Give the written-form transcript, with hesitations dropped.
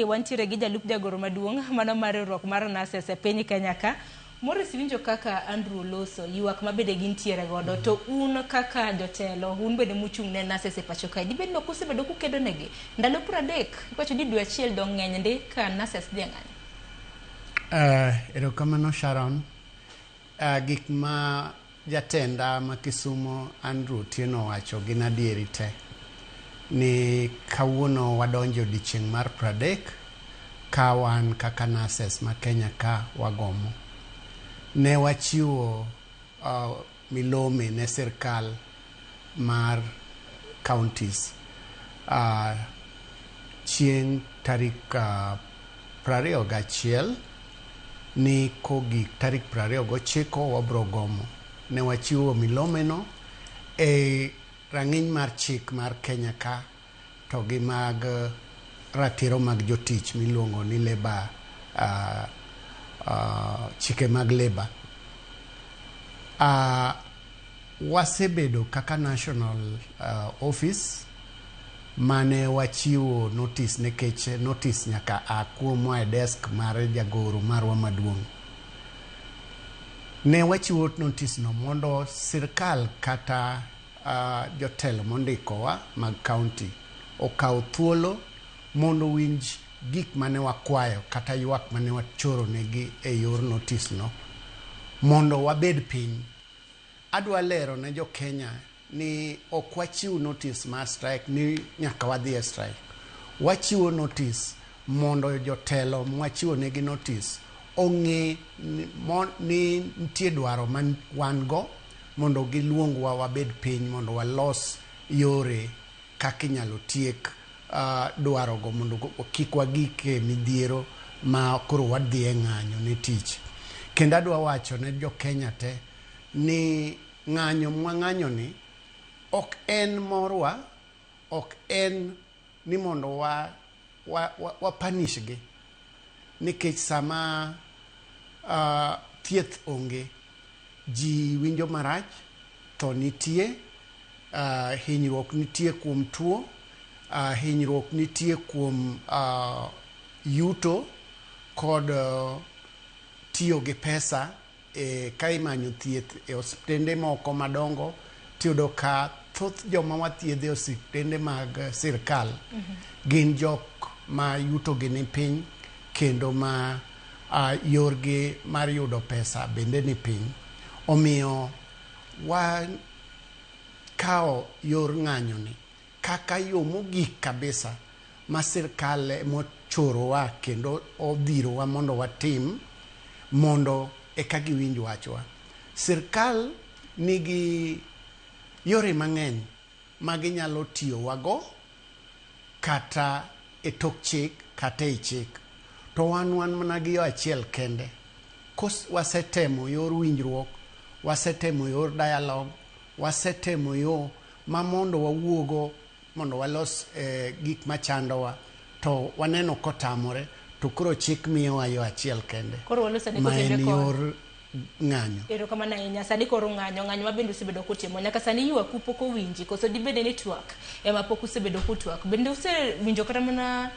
Wantiere gi jalup jagoro maduong' mano mar riwruok mar nurses e piny Kenya ka. Morris winjo kaka Andrew loso ywak ma bende gintiere godo to un kaka jotelo un bende muchung' ne nurses e pacho kae dibed ni ok usebedo kukedo negi ndalo 30 iwacho ni dwe achiel dong' ng'eny ndi ka nurses dhi e ng'anyo. Erokamano Sharon. Gik ma jatenda ma Kisumo Andrew Otieno owacho gin adieri te. Ni kawuono wadonjo odiochieng' mar 30 ka wan kaka nurses ma Kenya ka wagomo. Ne wachiwo milome ne sirkal mar counties chieng' tarik 21 ni kogik tarik 29 wabro gomo. Ne wachiwo milome no e rang'iny mar chik mar Kenya ka to gi mag ratiro mag jotich miluongo ni labor, chike mag labor. Wasebedo kaka national office mane wachiwo notice nikech notice nyaka a kuomwa e desk mar jagoro marwa maduong'. Ne wachiwo notice no mondo sirkal kata jotelo mondikowa mag county okaw thuolo mondo owinj gik mane wakwayo kata ywak mane wachoro negi e yor notice no mondo wabed piny. Adwa lero ne jo Kenya ni ok wachiw notice mar strike ni nyaka wadhi e strike. Wachiwo notice mondo jotelo mwachiwo negi notice ong'e ni nitie dwaro ma wan go mondo giluongwa wabed piny mondo walos yore kaka inyalo tiek dwaro go mondo kik wagik e midhiero ma koro wadhi e ng'anyo ne tich. Kendo adwa wacho ne jo Kenya te ni ng'anyo mwang'anyo ni ok en morwa, ok en ni mondo wa punish gi nikech sama thieth onge ji winjo marach, tho nitie, hinyruok nitie kuom tuo, hinyruok nitie kuom yuto kod tiyo gi pesa e ka imanyo thieth e osiptende moko madongo tiyudo ka thoth joma wathiedho e osiptende mag sirkal gin jok ma yuto gi ni piny kendo ma yorgi mar yudo pesa bende ni piny. Omiyo wakawo yor ng'anyo ni kaka yo mogik kabisa ma sirkal emochorowa kendo odhirowa mondo watim mondo eka giwinj wachwa. Sirkal nigi yore mang'eny ma ginyalo tiyowago kata e tok chik kata e chik. To wan wan mana gi yo achiel kende. Wasetemo yor winjruok, wasetemo yor dialogue, wasetemo yo ma mondo wawuogo mondo walos gik machandowa to waneno kotamore to koro chik miyowa yo achiel kende Koro waloso ni ma kotende en kod yor ng'anyo. Erokamano ahinya. Sani koro ng'anyo, ng'anyo ma bende usebedo kutimo. Nyaka sani ywaku pok owinji koso dibede ni twak ema pok usebedo kutwak. Bende usewinjo kata mana